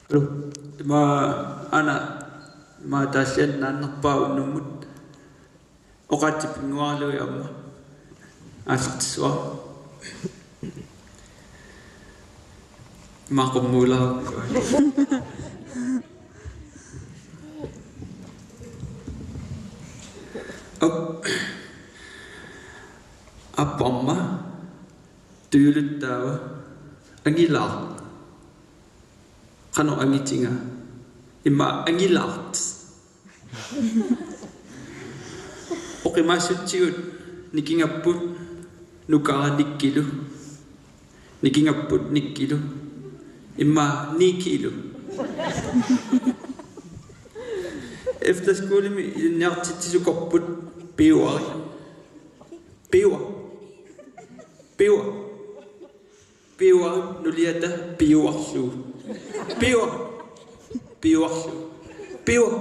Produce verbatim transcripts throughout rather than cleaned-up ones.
Hallo. Ima aana, ima taalliannaannarpaa unnummut. Oqaatsip pinnguaralui aamma aallartissavara. Ima qummuulaarukku. Op. Apparma. Tujuluttaava. Angilaaq. Qanoq angitigaa? Ima angilaaq. Oqimaassutsigut nikingapput nukara Nikkilu. Nikingapput Nikkilu. Ima Nikkilu. Efterskolemi ilinniartitsisukorput Piuari. Piua. Piua. Piua, nuliata piuarlugu. Piua. Piuarlugu. Piua.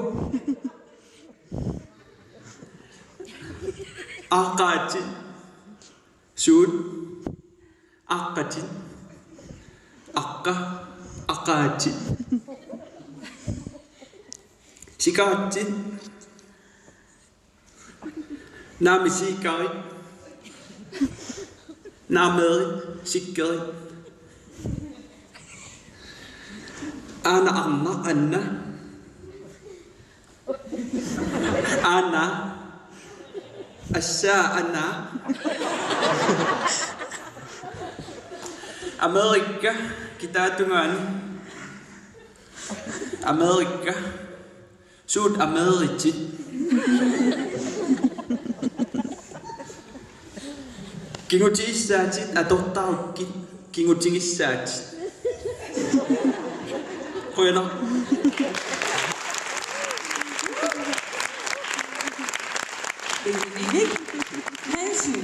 Aaqqaatit. Suut. Aaqqatit. Aqqa. Aaqqaatit. Sikaatit. Naamik, siikarit. Naameerit, sikkerit. Aana, arnaq, anna. Aana. Assaa, anna. Amerikka, kitaatungaani. Amerikka. Suut ameritit. Kingutigissaatit, atortarukkit kingutigissaatit. Qujanaq. Benjamin Hansen.